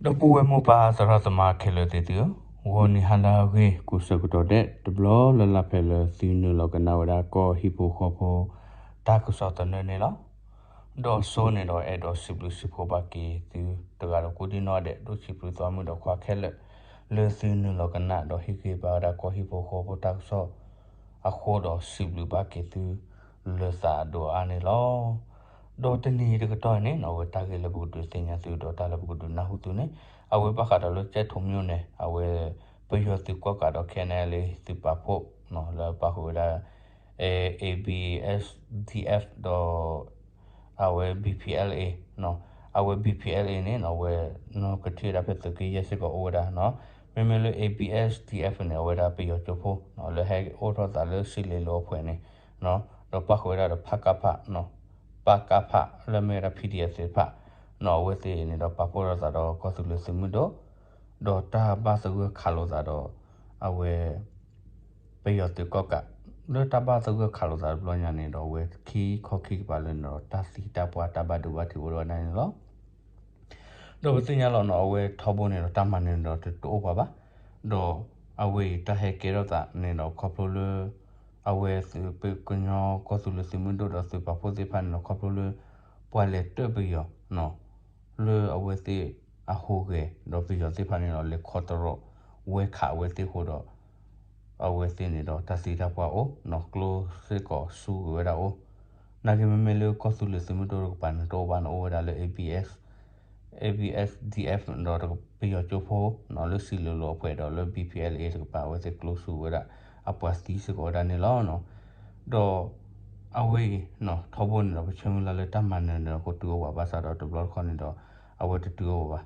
ဒီပုၢ်ဝဲၢ်မိၢ်ပၢ်သရၣ်သမါခဲလၢာ်သ့ၣ်သုဧၢ, ဂီၤနံၤဟါလၢအဂ့ၤ ကိးဆၢကတီၢ်ဒဲး တဘျီလၢ်လၢ်ဖဲလၢသုနုာ်လီၤကနၣ်ဝဲဒၣ်ကီၢ်ဟံၣ်ဖိဃီဖိ တၢ်ကစီၣ်သနၢၣ်န့ၣ်လီၤ. ဒီးစိန့ၣ်ဒီးအဲၣ်ဒိးစံးဘျုးစံးဖှိၣ်ဘၣ်က့ၤသုတဂၤဒီးကိးဒံနီၢ်ဒဲး ဒိၣ်ဆံးပျုၢ်သီမုၣ်ဒီးခွါခဲလၢာ် လၢသုနုာ်လီၤကနၣ်ဒီးဟ့ၣ်ဂံၢ်ဘါဝဲဒၣ်ကီၢ်ဟံၣ်ဖိဃီဖိတၢ်ကစီၣ်အဃိဒီးစံးဘျုးဘၣ်က့ၤသု လၢသးအဒိၣ်အါန့ၣ်လီၤ. ဒီးတနံၤတကတီၢ်အံၤန့ၣ် အဝဲတၢ်ဂ့ၢ်လၢပကဒုးသ့ၣ်ညါသုဒီးတၢ်လၢပကဒုးနၢ်ဟူသုန့ၣ် အဝဲဘၣ်ဃးဒီးလၢကၠဲးထိၣ်မၠိၣ်န့ၣ် အဝဲပယီၤသုးကီၣ်ကးဒီး ခဲနလ့ သုးပာ်ဖှိၣ် လၢပာ်ဃုာ်ဝဲဒၣ် A B S D F ဒီး အဝဲ B P L A အဝဲ B P L A န့ၣ် အဝဲ နီၢ်ကထံၣ်ဝဲဒၣ်ဖဲသုးက့ယဲၢ်စ့ၢ်ကီးအိၣ်ဝဲဒၣ်နီၤ. မ့မ့ၢ်လၢ A B S D F န့ၣ် အဝဲဒၣ်ပယီၤကၠိဖိ လၢဟဲအိၣ်ထီၣ်သးလၢစံလ့လိအဖှဲးန့ၣ် ဒီးပာ်ဃုာ်ဝဲဒၣ်ဒီး ပကဖ ပကဖ လၢမ့ၢ်ဝဲဒၣ် P D F သ့ၣ်တဖၣ် အဝဲသ့ၣ်န့ၣ်ဒီးပာ်ဖှိၣ်ထီၣ်သးဒီးကီၢ်သူလ့ၤသုးမုၢ်ဒိၣ် ဒီးတၢ်ဘၣ်သဂၢၢ်ခးလိာ်သးဒီး အဝဲ ပယီၤသုးကီၣ်ကး လၢတၢ်ဘၣ်သဂၢၢ်ခးလိာ်သးတဘျီညါန့ၣ်ဒီး အဝဲခံခီခံကပၤလၢန့ၣ်ဒီး တၢ်သံတၢ်ပှၢ်တၢ်ဘၣ်ဒိဘၣ်ထံးအိၣ်ဒီးဝဲဒၣ်န့ၣ်လီၤ. ဒီးပသ့ၣ်ညါလီၤနီၤ အဝဲထီဘိန့ၣ်ဒီးတၢ်မၤနၢၤန့ၣ်ဒီးတအိၣ်ပှၤဘၣ်. ဒီးအဝဲအံၤတၢ်ဟဲကဲထီၣ်သးန့ၣ်ဒီးခီဖျိလၢ အဝဲသုးပကညီကီၢ်သူလ့ၤသုးမုၢ်ဒိၣ်ဒီးသုးပာ်ဖှိၣ်သ့ၣ်တဖၣ်န့ၣ်ဒီးခီဖျိလၢ ပှၤလဲၤတၢၣ်ပယီၤ လၢအဝဲသ့ၣ်အဟူးဂဲၤ ဒီးပယီၤသ့ၣ်တဖၣ်န့ၣ်ဒီး လဲၤခီတရီးဝဲခးအဝဲသ့ၣ်အဃိဒီး အဝဲသ့ၣ်န့ၣ်ဒီးတၢ်သံတၢ်ပှၢ်အိၣ် ကျိစ့ၢ်ကီးစူဂ့ၤဝဲဒၣ်အိၣ်. နာ်က့မ့မ့ၢ်လၢကီၢ်သူလ့ၤသုးမုၢ်ဒိၣ်တကပၤန့ၣ် တအိၣ်ဘၣ်န့ၣ် အိၣ်ဝဲဒၣ်လၢ A B S, A B S D F ဒီးပယီၤကၠိဖိ လၢစံလ့လိအဖှဲးဒီးလၢ B P L A တကပၤအဝဲသ့ၣ်ကျိစူဝဲဒၣ် အပှၤသံစ့ၢ်ကီးဝဲဒၣ်န့ၣ်လီၤ. ဒီး အဝဲအံၤ ထီဘိန့ၣ်ဒီး ပဆၢမုၢ်လၢ်လၢတၢ်မၤနၢၤန့ၣ် ကတုၤအိၣ်ဘၣ် ဘၣ်ဆၣ်ဒီးတဘျီတခီၣ်န့ၣ်ဒီး အဝဲတတုၤအိၣ်ဘၣ်.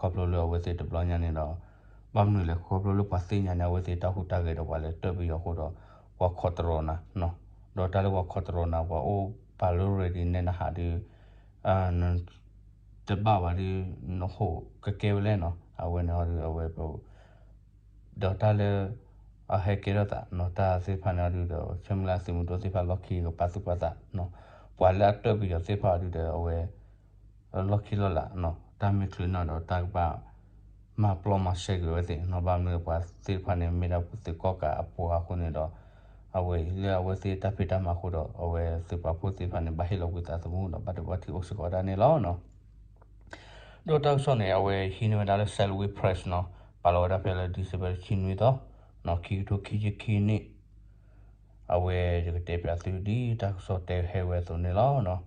ခီဖျိလၢအဝဲသ့ၣ်တဘျီညါန့ၣ်ဒီး ဘၣ်မနုၤလဲၣ် ခီဖျိလၢပှၤသ့ၣ်ညါန့ၣ် အဝဲသ့ၣ်တၢ်ဟူးတၢ်ဂဲၤဒီးပှၤလဲၤတၢၣ်ပယီၤအဃိဒီး ပှၤခီတရီးနၤ, ဒီးတၢ်လၢပှၤခီတရီးနၤ ပှၤအိၣ်ပာ်လၢ ready နဲနဟးဒုး တဘၣ်ဘၣ်ဒုး နဟူးကကဲဝဲလဲၣ်နီၤ အဝဲန့ၣ်ဒီးအဝဲ ဒီးတၢ်လၢ အဟဲကဲထီၣ်သးနီၤ တၢ်သ့ၣ်တဖၣ်န့ၣ်အီၤဒုးဒီး ဆၢမုၢ်လၢ်သုးမုၢ်ဒိၣ်သ့ၣ်တဖၣ်လီၢ်ခံကပာ်သူၣ်ပာ်သးနီၤ ပှၤလၢအတၢၣ်ပယီၤသ့ၣ်တဖၣ်အီၤဒုးဒီး အဝဲ လီၢ်ခံလီၢ်လၤနီၤ တၢ်မ့ၢ်ချုးနီၤဒီး တၢ်ကဘၣ် မၤပျီမၤစဲက့ၤဝဲသ့ၣ်နီၤ ဘၣ်မနုၤပှၤသ့ၣ်တဖၣ်န့ၣ် မ့ၢ်ဒၣ်သုးကီၣ်ကးအပှၤအဃိန့ၣ်ဒီး အဝဲအံၤလၢအဝဲသ့ၣ်တၢ်ဖံးတၢ်မၤအဃိဒီး အဝဲသုးပာ်ဖှိၣ်သ့ၣ်တဖၣ်န့ၣ် ဘၣ်ဟ့ၣ်လီၤကွံာ်သးသမူဒီး ဘၣ်ဒိဘၣ်ထံးအိၣ်စ့ၢ်ကီးဝဲဒၣ်န့ၣ်လီၤ. ဒီးတၢ်ကစီၣ်န့ၣ် အဝဲဟံးန့ၢ်ဝဲဒၣ်လၢ Salween Press နီၤ ပာ်လီၤဝဲဒၣ်ဖဲလၢ December တဆံနွံသီ ခံကထိခံဆံခံနံၣ် အဝဲယကတဲပၠးသုဒ်တၢ်ကစီၣ်တဲဟဲဝဲအသိးန့ၣ်လီၤ.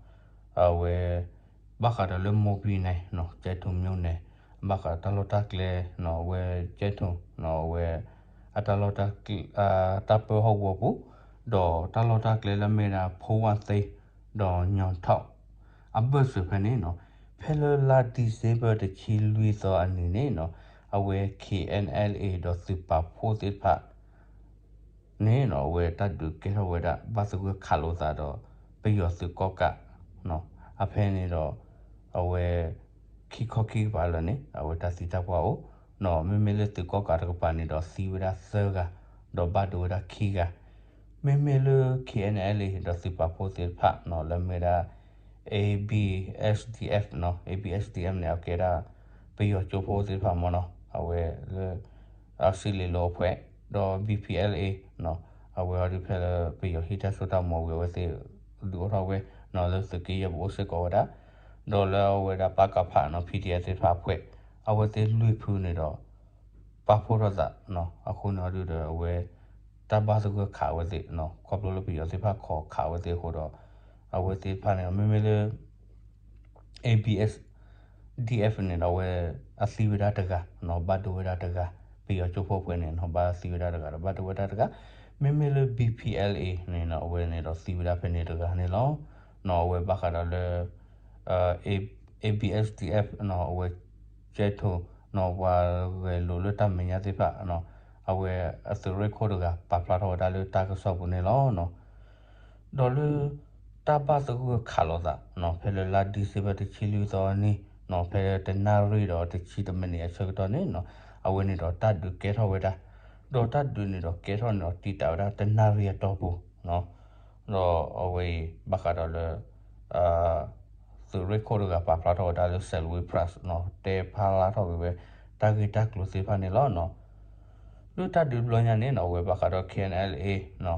အဝဲ ဘၣ်ဃးဒီးလၢမိၢ်ဘံန့ၣ်နီၤ ကၠဲးထိၣ်မၠိၣ်န့ၣ် ဘၣ်ဃးတၢ်လီၢ်တၢ်ကျဲနီၤ အဝဲကၠဲးထိၣ်နီၤ အဝဲ အတၢ်လီၢ်တၢ်ကျဲ တၢ်ပၢဟီၣ်ကဝီၤပူၤ ဒီးတၢ်လီၢ်တၢ်ကျဲလၢမ့ၢ်ဒၣ် ဖိဝၣ်သ့ ဒီးညီၣ်ထီၣ် အဘၢၣ်စၢၤဖဲန့ၣ်နီၤ ဖဲလၢလါ December တဆံလွံၢ်သီအနံၤန့ၣ်နီၤ အဝဲ K N L A ဒီးသုးပာ်ဖှိၣ်သ့ၣ်တဖၣ် န့ၣ်နီၤ အဝဲတၢ်ဒုးကဲထီၣ်ဝဲဒၣ် ဘၣ်သဂၢၢ်ခးလိာ်သးဒီး ပယီၤသုးကီၣ်ကး အဖဲန့ၣ်ဒီး အဝဲ ခံခီခံကပၤလၢာ်န့ၣ် အဝဲတၢ်သံတၢ်ပှၢ်အိၣ်နီၤ မ့မ့ၢ်လၢသုးကီၣ်ကးတကပၤန့ၣ်ဒီးသံဝဲဒၣ်သၢဂၤ ဒီးဘၣ်ဒိဝဲဒၣ်ခံဂၤ မ့မ့ၢ်လၢ K N L A ဒီးသုးပာ်ဖှိၣ်သ့ၣ်တဖၣ်နီၤ လၢမ့ၢ်ဒၣ် A B S D F နီၤ A B S D F န့ၣ် အကဲဒၣ် ပယီၤကၠိဖိသ့ၣ်တဖၣ်မ့ၢ်နီၤ အဝဲလၢ အစံးလ့လိအဖှဲး ဒီး B P L A နီၤ အဝဲအီၤဒုးဖဲလၢပယီၤဟံးတၢ်စိတၢ်ကမီၤဝံၤ အဝဲသ့ၣ်ဒုးအိၣ်ထီၣ်ဝဲနီၤ လၢသုးက့ယဲၢ်ပူၤအိၣ်စ့ၢ်ကီးဝဲဒၣ် ဒီးလၢအဝဲဒၣ် ပကဖ နီၤ P D F သ့ၣ်တဖၣ်အဖှဲး အဝဲသ့ၣ်လွံၢ်ဖုန့ၣ်ဒီး ပာ်ဖှိၣ်ထီၣ်သးနီၤ အဃိန့ၣ်အီၤဒုးဒီးအဝဲ တၢ်ဘၣ်သဂၢၢ်ခးအဝဲသ့ၣ်နီၤ ခီဖျိလၢပယီၤသ့ၣ်တဖၣ်ခိးခးအဝဲသ့ၣ်အဃိဒီး အဝဲသ့ၣ်တဖၣ်န့ၣ် မ့မ့ၢ်လၢ A B S D F န့ၣ်ဒီးအဝဲ အသံဝဲဒၣ်တဂၤနီၤ ဘၣ်ဒိဝဲဒၣ်တဂၤ ပယီၤကၠိဖိအဖှဲးန့ၣ်နီၤ ဘၣ်သံဝဲဒၣ်တဂၤဒီး ဘၣ်ဒိဝဲဒၣ်တဂၤ မ့မ့ၢ်လၢ B P L A န့ၣ်နီၤ အဝဲန့ၣ်ဒီးသံဝဲဒၣ်ဖဲန့ၣ်တဂၤန့ၣ်လီၤ. နီၤ အဝဲဘၣ်ဃးဒီးလၢ A- A B S D F နီၤ အဝဲ ကၠဲးထိၣ်နီၤ ပှၤဂဲၤလိာ်လၢတၢ်မဲာ်ညါသ့ၣ်တဖၣ်နီၤ အဝဲအသုးရ့ၣ်ခိၣ်တဂၤ ပာ်ဖျါထီၣ်ဝဲဒၣ်လၢတၢ်ကစီၣ်ပူၤန့ၣ်လီၤ. ဒီးလၢ တၢ်ဘၣ်သဂၢၢ်ခးလိာ်သးနီၤ ဖဲလၢလါ December တဆံလွံၢ်သီနံၤနီၤ ဖဲတနၣ်ရံၣ်ဒီးတဆံတမံးနံးအဆၢကတီၢ်န့ၣ်နီၤ အဝဲန့ၣ်ဒီးတၢ်ဒုးကဲထီၣ်ဝဲဒၣ် ဒီးတၢ်ဒုးန့ၣ်ဒီးကဲထီၣ်န့ၣ်ဒီးတံာ်တာ်ဝဲဒၣ်တနၣ်ရံၣ်အတီၢ်ပူၤနီၤ ဒီးအဝဲအံၤဘၣ်ဃးဒီးလၢ အ သုးရ့ၣ်ခိၣ်တဂၤပာ်ဖျါထီၣ်ဝဲဒၣ်လၢ Salween Press နီၤ တဲဖျါထီၣ်က့ၤဝဲ တၢ်ဂ့ၢ်တၢ်ကျိၤသ့ၣ်တဖၣ်န့ၣ်လီၤနီၤ. လၢတၢ်ဒုးတဘျီညါန့ၣ်နီၤ အဝဲဘၣ်ဃးဒီး K N L A နီၤ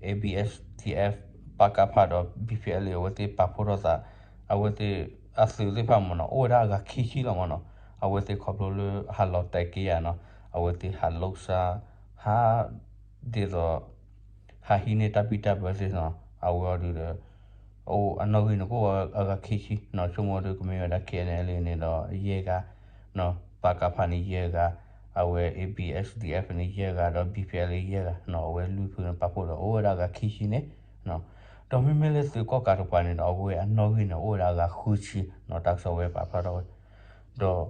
A B S D F ပကဖ ဒီး B P L A အဝဲသ့ၣ်ပာ်ဖှိၣ်ထီၣ်သး အဝဲသ့ၣ်အသုးသ့ၣ်တဖၣ်မ့ၢ်နီၤ အိၣ်ဝဲဒၣ်အဂၤခံဆံလီၤမ့ၢ်နီၤ. အဝဲသ့ၣ်ခီဖျိလၢဟးလီၤတဲာ်က့ၤယၤနီၤ အဝဲသ့ၣ်ဟးလိၣ်စါ ဟး ဒ်သိး ဟးဟံးန့ၢ်တၢ်ဘံၣ်တၢ်ဘၢသ့ၣ်နီၤ အဝဲအီၤဒုးဒီး အအိၣ်အနီၣ်ဂံၢ်န့ၣ်ကအိၣ်အဂၤခံဆံနီၤ ဆိကမိၣ်ဒုးကမ့ၢ်ဝဲဒၣ် K N L A န့ၣ်ဒီးယဲၢ်ဂၤနီၤ ပကဖ န့ၣ်ယဲၢ်ဂၤ အဝဲ A B S D F န့ၣ်ယဲၢ်ဂၤ ဒီး B P L A ယဲၢ်ဂၤနီၤ အဝဲလွံၢ်ဖုန့ၣ်ပာ်ဖှိၣ်ဒီးအိၣ်ဝဲဒၣ်အဂၤခံဆံန့ၣ်နီၤ. ဒီးမ့မ့ၢ်လၢသုးကီၣ်ကးတကပၤန့ၣ်ဒီး အဝဲအနီၣ်ဂံၢ်န့ၣ်အိၣ်ဝဲဒၣ်အဂၤဃုဆံနီၤ တၢ်ကစီၣ်ဝဲပာ်ဖျါထီၣ်ဝဲ ဒီး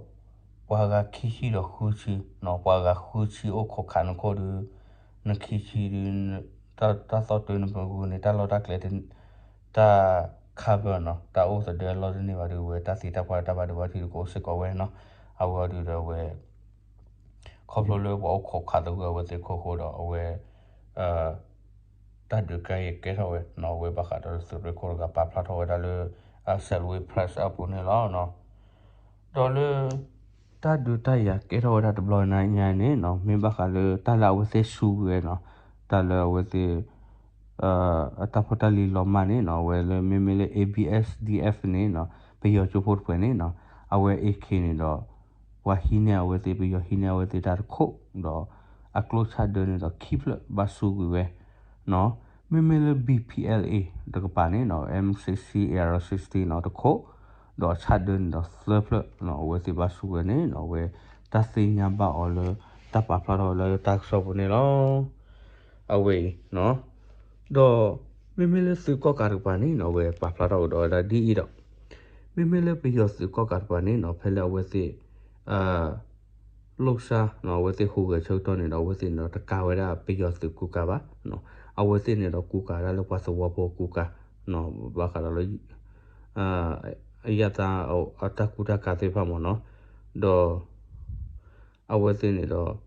ပှၤဂၤခံဆံဒီးဃုဆံနီၤ ပှၤဂၤဃုဆံအိၣ်ခိးခးနခိၣ်ဒုး နခံဆံဒုး တၢ်သီၣ်တၢ်နပဂုာ်န့ၣ် တၢ်လီၢ်တၢ်ကျဲ တၢ် cover နီၤ တၢ်အိၣ်သဒၢအလီၢ်တန့ၢ်ဘၣ်ဒုး အဝဲတၢ်သံတၢ်ပှၢ်တၢ်ဘၣ်ဒိဘၣ်ထံးဒုးကအိၣ်စ့ၢ်ကီးဝဲနီၤ. အဝဲအီၤဒုးဒီးအဝဲ ခီဖျိလၢပှၤအိၣ်ခိးခးသဂၢၢ်အဝဲသ့ၣ်အဃိဒီး အဝဲ တၢ်ဒုးတၢ်ယၤကဲထီၣ်ဝဲနီၤ အဝဲဘၣ်ဃးဒီးသုးရ့ၣ်ခိၣ်တဂၤပာ်ဖျါထီၣ်ဝဲဒၣ်လၢ Salween Press အပူၤန့ၣ်လီၤ. ဒီးလၢ တၢ်ဒုးတၢ်ယၤကဲထီၣ်ဝဲဒၣ်တဘျီညါန့ၣ်နီၤ မ့ၢ်ဘၣ်ဃးလၢတၢ်လၢအဝဲသ့ၣ်စူးကွံာ်ဝဲနီၤ တၢ်လၢအဝဲသ့ၣ် အတၢ်ဖိတၢ်လံၤလီၤမၢ်န့ၣ်နီၤ အဝဲလၢမ့မ့ၢ်လၢ A B S D F န့ၣ်နီၤ ပယီၤကၠိဖိတဖုန့ၣ်နီၤ အဝဲ A K န့ၣ်ဒီး ပှၤဟံးန့ၢ်အဝဲသ့ၣ် ပယီၤဟံးန့ၢ်အဝဲသ့ၣ်တၢ်တခိၣ် ဒီးအကျိၣ်ဆၣ်ဒၢန့ၣ်ဒီးခံဖျၢၣ်ဘၣ်စူးကွံာ်ဝဲ မ့မ့ၢ်လၢ B P L A တကပၤန့ၣ်နီၤ M sixty A R sixty နီၤ တခိၣ် ဒီးအဆၣ်ဒၢန့ၣ်ဒီးသၢဖျၢၣ်နီၤ အဝဲသ့ၣ်ဘၣ်စူးကွံာ်န့ၣ်နီၤ အဝဲတၢ်သ့ၣ်ညါဘၣ်အီၤလၢတၢ်ပာ်ဖျါထီၣ်ဝဲလၢတၢ်ကစီၣ်ပူၤန့ၣ်လီၤ. အဝဲအံၤ ဒီးမ့မ့ၢ်လၢသုးကီၣ်ကးတကပၤန့ၣ်နီၤ အဝဲပာ်ဖျါထီၣ်ကဒီးဝဲဒၣ်ဒ်အံၤဒီး မ့မ့ၢ်လၢပယီၤသုးကီၣ်ကးတကပၤန့ၣ်နီၤ ဖဲလၢအဝဲသ့ၣ် လိၣ်စါနီၤ အဝဲသ့ၣ်ဟူးဂဲၤဆၢကတီၢ်န့ၣ်ဒီး အဝဲသ့ၣ်န့ၣ်ဒီးတကးဝဲဒၣ်ပယီၤသုးကူကးဘၣ်နီၤ အဝဲသ့ၣ်န့ၣ်ဒီးကူကးဒၣ်လၢပှၤသဝီဖိကူကးနီၤ ဘၣ်ဃးဒီးလၢ အယၣ်သးအတၢ်ကူတၢ်ကၤသ့ၣ်တဖၣ်မ့ၢ်နီၤ ဒီး အဝဲသ့ၣ်န့ၣ်ဒီး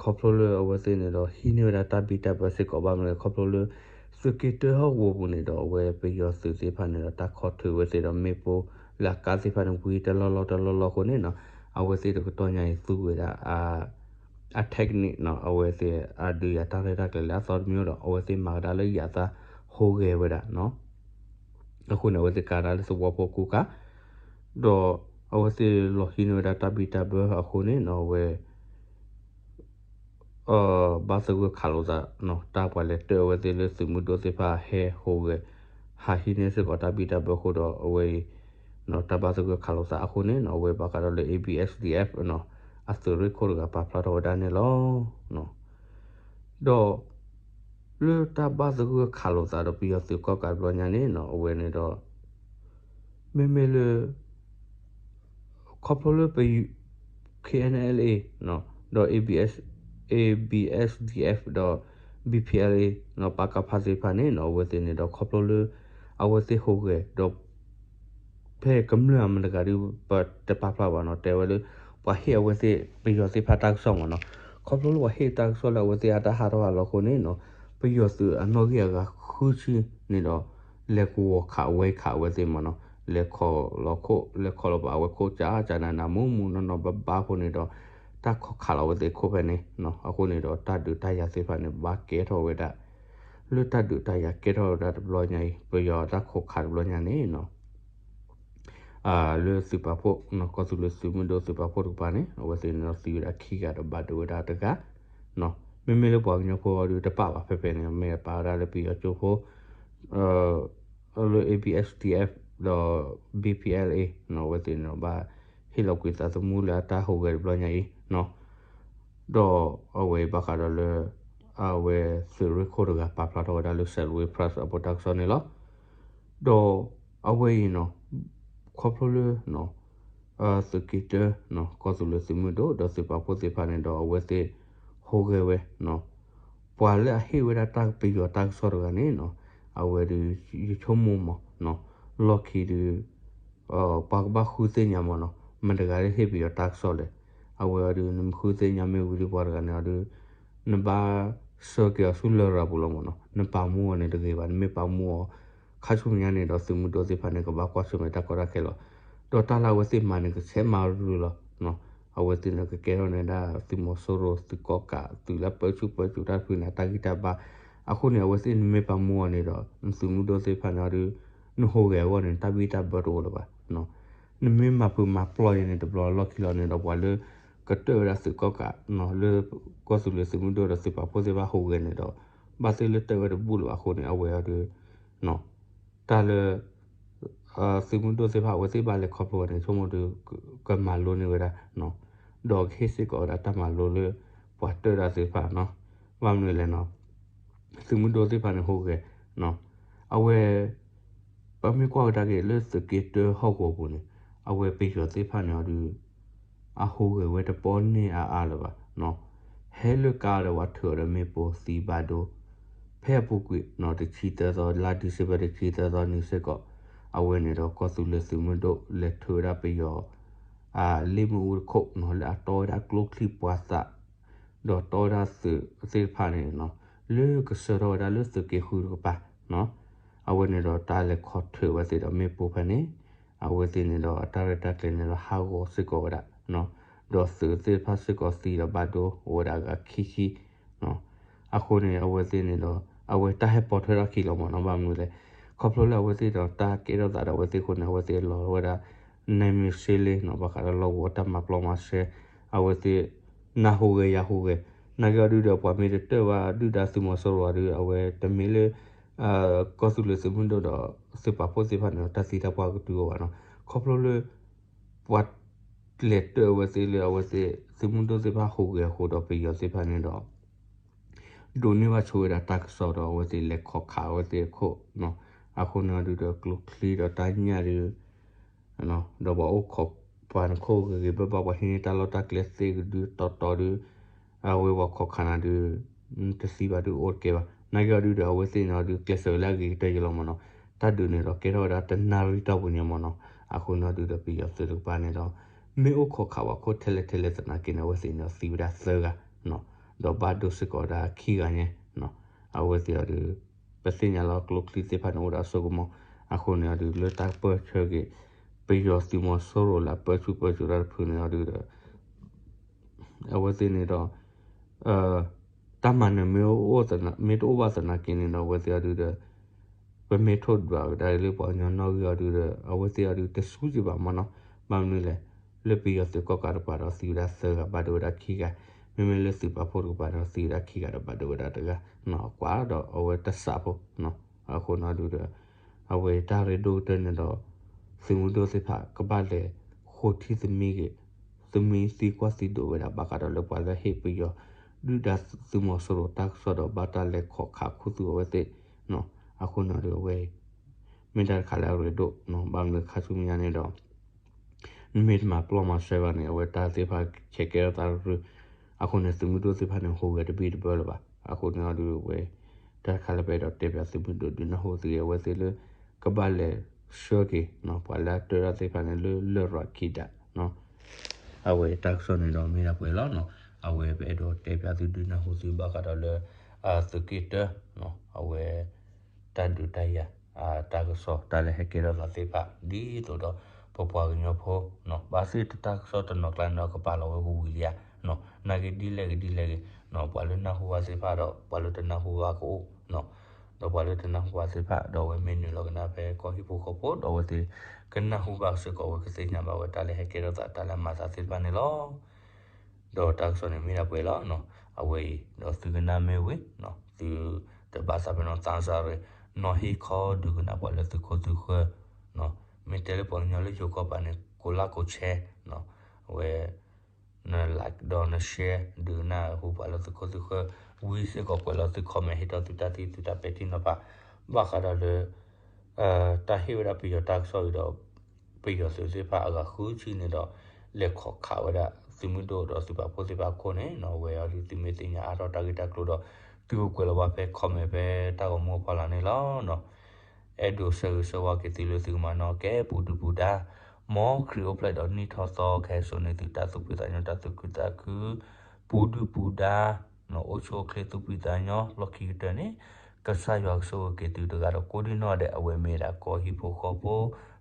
ခီဖျိလၢအဝဲသ့ၣ်န့ၣ်ဒီး ဟံးန့ၢ်ဝဲဒၣ်တၢ်ဘံၣ်တၢ်ဘၢစ့ၢ်ကီးဘၣ်မနုၤလဲၣ် ခီဖျိလၢ သုးက့တၢဟီၣ်ကဝီၤပူၤန့ၣ်ဒီး အဝဲပယီၤသုးသ့ၣ်တဖၣ်န့ၣ်ဒီး တၢ်ခီၣ်ထူးဝဲသ့ၣ်ဒီးမ့ၣ်ပိၢ်လၢအကါသ့ၣ်တဖၣ်န့ၣ် ဝံၤတလီၢ်လီၢ်တလီၢ်လီၢ်အဃိန့ၣ်နီၤ အဝဲသ့ၣ်တကတီၢ်ညါအံၤသူဝဲဒၣ် အ technique နီၤ အဝဲသ့ၣ်အဒုးယၤတၢ်ရဲၣ်တၢ်ကျဲၤလၢအသီတမံၤဒီး အဝဲသ့ၣ်မၤကဒါလၢယၤသးဟူးဂဲၤဝဲဒၣ်နီၤ အဃိန့ၣ် အဝဲသ့ၣ်ကးဒၣ်လၢသဝီဖိကူကး ဒီးအဝဲသ့ၣ်လီၤဟံးန့ၢ်ဝဲဒၣ်တၢ်ဘံၣ်တၢ်ဘၢအဃိန့ၣ်နီၤ အဝဲ ဘၣ်သဂၢၢ်ခးလိာ်သးနီၤ တၢ်ပှၤလဲၤတၢၢ်အဝဲသ့ၣ်လၢသုးမုၢ်ဒိၣ်သ့ၣ်တဖၣ်ဟဲဟူးဂဲၤ ဟးဟံးန့ၢ်စ့ၢ်ကီးတၢ်ဘံၣ်တၢ်ဘၢအဃိဒီး အဝဲအံၤ တၢ်ဘၣ်သဂၢၢ်ခးလိာ်သးအဃိန့ၣ်နီၤ အဝဲဘၣ်ဃးဒီးလၢ A B S D F နီၤ အသုးရ့ၣ်ခိၣ်တဂၤပာ်ဖျါထီၣ်ဝဲဒၣ်န့ၣ်လီၤ. ဒီး လၢတၢ်ဘၣ်သဂၢၢ်ခးလိာ်သးဒီးပယီၤသုးကီၣ်ကးတဘျီညါန့ၣ်နီၤ အဝဲန့ၣ်ဒီး မ့မ့ၢ်လၢ ခီဖျိလၢပ K N L A နီၤ ဒီး A B S A B S D F ဒီး B P L A နီၤ ပကဖ သ့ၣ်တဖၣ်န့ၣ်နီၤ အဝဲသ့ၣ်န့ၣ်ဒီးခီဖျိလၢ အဝဲသ့ၣ်ဟူးဂဲၤဒီး ဖဲကမျၢၢ်အမတဂၤဒုး ပတပာ်ဖျါဘၣ်နီၤ တဲဝဲလၢ ပှၤဟ့ၣ်အဝဲသ့ၣ်ပယီၤသ့ၣ်တဖၣ်တၢ်ကစီၣ်မ့ၢ်နီၤ ခီဖျိလၢပှၤဟ့ၣ်တၢ်ကစီၣ်လၢအဝဲသ့ၣ်အတၢ်ဟးထီၣ်ဟးလီၤအဃိန့ၣ်နီၤ ပယီၤသုးအနီၣ်ဂံၢ်အဂၤဃုဆံန့ၣ်ဒီး လဲၤကဝီၤခးဝဲခးအဝဲသ့ၣ်မ့ၢ်နီၤ လဲၤခီလီၤခိၣ် လဲၤခီလီၤပာ်အဝဲခိၣ်ကၠးကၠးနးနးမူးမူးနီၢ်နီၢ်ဘၣ်ဘၣ်အဃိန့ၣ်ဒီး တၢ်ခီၣ်ခးလီၤအဝဲသ့ၣ်ခိၣ်ဖဲန့ၣ်နီၤ အဃိန့ၣ်ဒီးတၢ်ဒုးတၢ်ယၤသ့ၣ်တဖၣ်န့ၣ် ဘၣ်ကဲထီၣ်ဝဲဒၣ် လၢတၢ်ဒုးတၢ်ယၤကဲထီၣ်ဝဲဒၣ်တဘျီညါအံၤ ပယီၤတၢ်ခီၣ်ခးတဘျီညါန့ၣ်နီၤ လၢသုးပာ်ဖှိၣ်နီၤ ကီၢ်သူလ့ၤသုးမုၢ်ဒိၣ်သုးပာ်ဖှိၣ်တကပၤန့ၣ် အဝဲသ့ၣ်န့ၣ်ဒီးသံဝဲဒၣ်ခံဂၤဒီးဘၣ်ဒိဝဲဒၣ်တဂၤနီၤ မ့မ့ၢ်လၢပှၤကညီဖိအီၤဒုးတပာ်ဘၣ်ဖဲဖဲန့ၣ် မ့ၢ်ပာ်ဝဲဒၣ်လၢပယီၤကၠိဖိ လၢ A B S D F ဒီး B P L A နီၤ အဝဲသ့ၣ်န့ၣ်ဒီးဘၣ်ဟ့ၣ်လီၤကွံာ်သးသမူလၢအတၢ်ဟူးဂဲၤတဘျီညါအံၤ ဒီးအဝဲအံၤဘၣ်ဃးဒီးလၢ အဝဲသုးရ့ၣ်ခိၣ်တဂၤပာ်ဖျါထီၣ်ဝဲဒၣ်လၢ Salween Press အပူၤတၢ်ကစီၣ်န့ၣ်လီၤ. ဒီးအဝဲအံၤနီၤ ခီဖျိလၢ သုးက့တၢ ကီၢ်သူလ့ၤသုးမုၢ်ဒိၣ် ဒီးသုးပာ်ဖှိၣ်သ့ၣ်တဖၣ်န့ၣ်ဒီး အဝဲသ့ၣ်ဟူးဂဲၤဝဲ ပှၤလၢအဟ့ၣ်ဝဲဒၣ်တၢ်ပယီၤတၢ်ကစီၣ်တဂၤန့ၣ်နီၤ အဝဲဒုး ယဆိကမိၣ်မး လီၢ်ခံဒုး ပှၤကဘၣ်ဃုသ့ၣ်ညါမးနီၤ မတဂၤလၢဟ့ၣ်ပယီၤတၢ်ကစီၣ်လဲၣ်. အဝဲအီၤဒုး နမ့ၢ်ဃုသ့ၣ်ညါမ့ၢ်ဝံၤဒီးပှၤတဂၤန့ၣ်အီၤဒုး နဘၣ်ဆှၢက့ၤအီၤဆူလရာ်ပူၤလီၤမးနီၤ. နပာ်မူအီၤန့ၣ်တဂ့ၤဘၣ်, နမ့ၢ်ပာ်မူအီၤ ခါဆူညါန့ၣ်ဒီး သုးမုၢ်ဒိၣ်သ့ၣ်တဖၣ်န့ၣ် ကဘၣ်ကွၢ်ဆၢၣ်မဲာ်တၢ်ကီတၢ်ခဲလီၤ. ဒီးတၢ်လၢအဝဲသ့ၣ်မၤန့ၣ် ကဆဲးမၤရူၤလီၤ. အဝဲသ့ၣ်န့ၣ် ကကဲထီၣ်န့ၢ်ဒၣ်သုးမီၤစိရိၤ သုးကီၣ်ကး သုးလၢပၢဆူၣ်ပၢစိးတၢ်တဖုန့ၣ် အတၢ်ဂံၢ်တၢ်ဘါ. အဃိန့ၣ် အဝဲသ့ၣ်နမ့ၢ်ပာ်မူအီၤန့ၣ်ဒီး သုးမုၢ်ဒိၣ်သ့ၣ်တဖၣ်န့ၣ်အီၤဒီး နဟူးဂဲၤအဂီၢ်န့ၣ် တၢ်ဘံၣ်တၢ်ဘၢတအိၣ်လၢၤဘၣ်. နမ့ၢ်မၤဖုးမၤပျီၢ်ယဲန့ၣ် တဘျီလီၢ်ခံလီၤန့ၣ်ဒီး ပှၤလၢကတၢၢ်ဝဲဒၣ်သုးကီၣ်ကး လၢကီၢ်သူလ့ၤသုးမုၢ်ဒိၣ်ဒီးသုးပာ်ဖှိၣ်သ့ၣ်တဖၣ်ဟူးဂဲၤန့ၣ်ဒီး ဘၣ်သ့ၣ်လၢတၢၢ်ဝဲတဘူၣ်လၢၤဘၣ်အဃိန့ၣ် အဝဲအီၤဒီး တၢ်လၢ သုးမုၢ်ဒိၣ်သ့ၣ်တဖၣ် အဝဲသ့ၣ်ဘၣ်လဲၤခီဖျိဝဲန့ၣ် ဆိကမိၣ်ဒီး ကမၤလိန့ၢ်ဝဲဒၣ် ဒီးကဟ့ၣ်စ့ၢ်ကီးဝဲဒၣ်တၢ်မၤလိလၢ ပှၤတၢၢ်ဒၣ်သ့ၣ်တဖၣ်နီၤ. ဘၣ်မနုၤလဲၣ်နီၤ, သုးမုၢ်ဒိၣ်သ့ၣ်တဖၣ်န့ၣ် ဟူးဂဲၤ အဝဲ ပမ့ၢ်ကွၢ်ကဒါက့ၤလၢသုးက့တၢဟီၣ်ကဝီၤပူၤန့ၣ် အဝဲပယီၤသ့ၣ်တဖၣ်န့ၣ်အီၤဒီး အဟူးဂဲၤဝဲတပီၢ်န့ၢ်အါအါလၢၤဘၣ်နီၤ. ဟဲလၢကါဒီးပှၤထုးအီၤဒီးမ့ၣ်ပိၢ်သံဘၣ်ဒိ ဖဲအပူၤကွံာ်နီၤ တဆံသၢသီ လါဒံၣ်စ့ဘၢၣ် တဆံသၢသီန့ၣ်စ့ၢ်ကီး အဝဲန့ၣ်ဒီးကီၢ်သူလ့ၤသုးမုၢ်ဒိၣ် လဲၤထုးဝဲဒၣ်ပယီၤ လ့ၣ်မ့ၣ်အူတခိၣ်နီၤ လၢအတီဝဲဒၣ်ကျိချံမျိာ်သၣ် ဒီးတီဝဲဒၣ်သုးသ့ၣ်တဖၣ်န့ၣ်နီၤ လၢကဆှၢထီၣ်ဝဲဒၣ်လၢသုးက့ဃုတကပၤနီၤ. အဝဲန့ၣ်ဒီးတၢ်လဲၤခီၣ်ထုးဝဲသ့ၣ်ဒီးမ့ၣ်ပိၢ်ဖဲန့ၣ် အဝဲသ့ၣ်န့ၣ်ဒီးအတၢ်ရဲၣ်တၢ်ကျဲၤန့ၣ်ဒီး ဟးဂီၤစ့ၢ်ကီးဝဲဒၣ်နီၤ. ဒီးသုးသ့ၣ်တဖၣ်စ့ၢ်ကီးသံဒီးဘၣ်ဒိအိၣ်ဝဲဒၣ်အဂၤခံဆံနီၤ. အဃိန့ၣ် အဝဲသ့ၣ်န့ၣ်ဒီး အဝဲတၢ်ဟဲပိာ်ထွဲထီၣ်ခံလီၤမးနီၤ. ဘၣ်မနုၤလဲၣ်, ခီဖျိလၢအဝဲသ့ၣ်ဒီးတၢ်ကဲထီၣ်သးဒီးအဝဲသ့ၣ်အဃိန့ၣ် အဝဲသ့ၣ်လီၤဝဲဒၣ် နဲမ့ၢ်စ့လ့နီၤ ဘၣ်ဃးဒီးလီၢ်ကဝီၤတၢ်မၤပျီမၤစဲ အဝဲသ့ၣ် နၢ်ဟူဂဲၤယၤဟူးဂဲၤ နာ်က့အီၤဒုဒီး ပှၤမ့ၢ်တတၢၢ်ဘၣ်ဒုၣ်ဒါသုးမီၤစိရိၤအီၤဒု အဝဲတမ့ၢ်လၢ ကီၢ်သူလ့ၤသုးမုၢ်ဒိၣ်ဒီးသုးပာ်ဖှိၣ်သ့ၣ်တဖၣ်န့ၣ်ဒီး တၢ်သံတၢ်ပှၢ်ကတုၤအီၤဘၣ်နီၤ. ခီဖျိလၢ ပှၤလဲၤတၢၢ်အဝဲသ့ၣ်လၢအဝဲသ့ၣ် သုးမုၢ်ဒိၣ်သ့ၣ်တဖၣ်ဟူးဂဲၤအဃိဒီးပယီၤသ့ၣ်တဖၣ်န့ၣ်ဒီး ဒိးန့ၢ်ဘၣ်ဆိဝဲဒၣ်တၢ်ကစီၣ်ဒီးအဝဲသ့ၣ်လဲၤခီၣ်ခးအဝဲသ့ၣ်အခိၣ်နီၤ. အဃိန့ၣ်အီၤဒုဒီးကျိချံဒီးတၢ်ညၣ်ဒု ဒီးပှၤအိၣ်ခိးပှၤနခိၣ်ဂ့ၤဂ့ၤဘၣ်ဘၣ် ပှၤဟံးန့ၢ်တၢ်လီၢ်တၢ်ကျဲသ့ၣ်ကဒုတီတီဒု အဝဲပှၤခီၣ်ခးနၤဒု တသံဘၣ်ဒုအိၣ်တကဲဘၣ်. နာ်က့အီၤဒုဒီး အဝဲသ့ၣ်န့ၣ်အီၤဒု ကျဲးစၢးဝဲလၢအဂ့ၤကတၢၢ်ယဲလီၤမးနီၤ. တၢ်ဒုးန့ၣ်ဒီးကဲထီၣ်ဝဲဒၣ်တနၣ်ရံၣ်တီၢ်ပူၤန့ၣ်မးနီၤ. အဃိန့ၣ်အီၤဒုဒီး ပယီၤသုးတကပၤန့ၣ်ဒီး မ့ၢ်အိၣ်ခိးခးပှၤခိၣ်ထဲလဲၣ်ထဲလဲၣ်သနာ်က့န့ၣ် အဝဲသ့ၣ်န့ၣ်ဒီးသံဝဲဒၣ်သၢဂၤ ဒီးဘၣ်ဒိစ့ၢ်ကီးဝဲဒၣ်ခံဂၤညါ အဝဲသ့ၣ်အီၤဒု ပသ့ၣ်ညါလီၤကျိချံသ့ၣ်တဖၣ်န့ၣ်အိၣ်ဒီးအစိကမီၤ. အဃိန့ၣ်အီၤဒု လၢတၢ်ပၢၢ်ဆၢက့ၤ ပယီၤသုးမီၤစိရိၤလၢအပၢဆူၣ်ပၢစိးတၢ်တဖုန့ၣ်အီၤဒုဒီး အဝဲသ့ၣ်န့ၣ်ဒီး တၢ်မၤနၢၤမ့ၢ်တအိၣ်ဘၣ်သနာ်က့န့ၣ်ဒီး အဝဲသ့ၣ်အီၤဒုဒီး ပမ့ၢ်ထိၣ်ဒွးကဒါလၢပှၤကညီနီၣ်ဂံၢ်အီၤဒုဒီး အဝဲသ့ၣ်အီၤဒုတစူၢ်က့ၤဘၣ်မးနီၤ. ဘၣ်မနုၤလဲၣ်, လၢပယီၤသုးကီၣ်ကးတကပၤဒီးသံဝဲဒၣ်သၢဂၤ ဘၣ်ဒိဝဲဒၣ်ခံဂၤ, မ့မ့ၢ်လၢသုးပာ်ဖှိၣ်တကပၤဒီးသံဝဲဒၣ်ခံဂၤဒီးဘၣ်ဒိဝဲဒၣ်တဂၤ, ကွၢ်ဒီးအဝဲတစးဖိ အဃိန့ၣ်ဒုဒီး အဝဲတၢ်ရ့ဒိၣ်ကတၢၢ်န့ၣ်ဒီး သုးမုၢ်ဒိၣ်သ့ၣ်တဖၣ်ကဘၣ်လဲၤဃိထံသမံက့ၤ သမံသံကွၢ်သံဒိးဝဲဒၣ် ဘၣ်ဃးဒီးလၢပှၤလၢဟ့ၣ်ပယီၤ ဒုၣ်ဒါသုးမီၤစိရိၤတၢ်ကစီၣ်ဒီး ဘၣ်တၢ်လဲၤခိးခးခူသူၣ်အဝဲသ့ၣ်, အဃိန့ၣ်ဒုအဝဲ မ့ၢ်တၢ်တခါလၢအရ့ဒိၣ်, ဘၣ်မနုၤခါဆူညါန့ၣ်ဒီး နမ့ၢ်တမၤပျီၢ်မၤစဲဘၣ်န့ၣ် အဝဲတၢ်သ့ၣ်တဖၣ်ခဲကဲထီၣ်သးရုၢ်, အဃိန့ၣ် သုးမုၢ်ဒိၣ်သ့ၣ်တဖၣ်န့ၣ် ဟူးဂဲၤတဘံၣ်တဘၢလၢၤဘၣ်. အဃိန့ၣ်အီၤဒုအဝဲ တၢ်တခါလၢပအဲၣ်ဒိးတဲပၠးသုးမုၢ်ဒိၣ်ဒုးနၢ်ဟူသုဂ့ၤ အဝဲသ့ၣ်လၢ ကဘၣ်လဲၤဆှၢက့ၤ ပှၤလၢအတၢၢ်တၢ်သ့ၣ်တဖၣ်န့ၣ်လၢလရာ်ခံဒး အဝဲတၢ်ကစီၣ်န့ၣ်ဒီးမ့ၢ်ဒၣ်ပှဲၤလီၤနီၤ. အဝဲပအဲၣ်ဒိးတဲပၠးသုဒုးနၢ်ဟူသုဘၣ်ဃးဒီးလၢ သုးက့တၢ အဝဲ တၢ်ဒုးတၢ်ယၤ တၢ်ကစီၣ် တၢ်လၢဟဲကဲထီၣ်သးသ့ၣ်တဖၣ် ဒ်သိးဒီး ပပှၤကညီဖိ ဘၣ်သ့ၣ်တၢ်ကစီၣ်တနီၤကျါန့ၣ်ဒီး ကပာ်လီၤဝဲကဝံၤလံဧါ နာ်က့ဒ်လဲၣ်ဂ့ၤဒ်လဲၣ်ဂ့ၤ ပှၤလၢနၢ်ဟူဘၣ်သ့ၣ်တဖၣ်ဒီး ပှၤလၢတနၢ်ဟူဘၣ်ကအိၣ် ဒီးပှၤလၢတနၢ်ဟူဘၣ်သ့ၣ်တဖၣ် ဒီးအဝဲမ့ၢ်နုာ်လီၤကနၣ်ဖဲကီၢ်ဟံၣ်ဖိဃီဖိ ဒီးအဝဲသ့ၣ် ကနၢ်ဟူဘၣ်စ့ၢ်ကီး အဝဲကသ့ၣ်ညါဘၣ်ဝဲတၢ်လၢဟဲကဲထီၣ်သး တၢ်လၢအမၤသးသ့ၣ်တဖၣ်န့ၣ်လီၤ. ဒီးတၢ်ကစီၣ်န့ၣ်မ့ၢ်ဒၣ်ပှဲၤလီၤ. အဝဲအံၤ ဒီးသုကနၣ်မ့ၢ်ဝံၤ သုတဘၣ်သးပ့ၤနီၣ်သးစၢ်ရ့ၣ် နီၢ်ဟ့ၣ်ခီဒုးကနၣ်ပှၤလၢသုခိၣ်သုဃၢၤ မ့ၢ်တဲလၢပှၤကညီလၢယိၤကီၢ်ပၤန့ၣ် ကိးလၢ်ကိးဆဲး အဝဲ န like ဒီးန share ဒုးကနၣ်ဟူပှၤလၢသုခိၣ်သုဃၢၤ ဝံၤစ့ၢ်ကီးကွဲးလီၤသု comment ဟ့ၣ်ထီၣ်သုတၢ်သံသုတၢ်ပဲာ်ထံနီၤဖး ဘၣ်ဃးဒီးလၢ တၢ်ဟ့ၣ်ဝဲဒၣ်ပယီၤတၢ်ကစီၣ်အံၤဒီး ပယီၤသုးသ့ၣ်တဖၣ်အဂၤဃုဆံန့ၣ်ဒီး လဲၤခိးခးဝဲဒၣ်သုးမုၢ်ဒိၣ်ဒီးသုးပာ်ဖှိၣ်သ့ၣ်တဖၣ်အခိၣ်န့ၣ် အဝဲအီၤဒုးသုမ့ၢ်သ့ၣ်ညါအါထီၣ်တၢ်ဂ့ၢ်တၢ်ကျိၤဒီး သုကကွဲးလီၤဘၣ်ဖဲ comment ဖဲတၢ်ဂီၤမူအဖီလာ်န့ၣ်လီၤ. အဲၣ်ဒိးဆၢဂ့ၤဆၢဝါက့ၤသုလၢသုကမၤနီၣ်ကဲ ပူၤဒုၣ်ပူၤဒါ မ်ခရံာ်အိၣ်ဖျဲၣ်ဒီးနံၣ်ထီၣ်သီ ကဟဲစိာ်န့ၢ်သုတၢ်သူၣ်ဖှံသးညီ တၢ်သူၣ်ခုသးခု ပူၤဒုၣ်ပူၤဒါ အိၣ်ဆူၣ်အိၣ်ချ့သူၣ်ဖှံသးညီ လီၢ်ခံကတၢၢ်န့ၣ် ကစၢ်ယွၤကဆိၣ်ဂ့ၤက့ၤသုတဂၤဒီးကိးဒံနီၢ်ဒဲး အဝဲမ့ၢ်ဒၣ်ကီၢ်ဟံၣ်ဖိဃီဖိ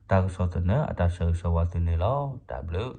တၢ်ကစီၣ်သနၢၣ်အတၢ်ဆၢဂ့ၤဆၢဝါသုန့ၣ်လီၤ. တၢ်ဘျုး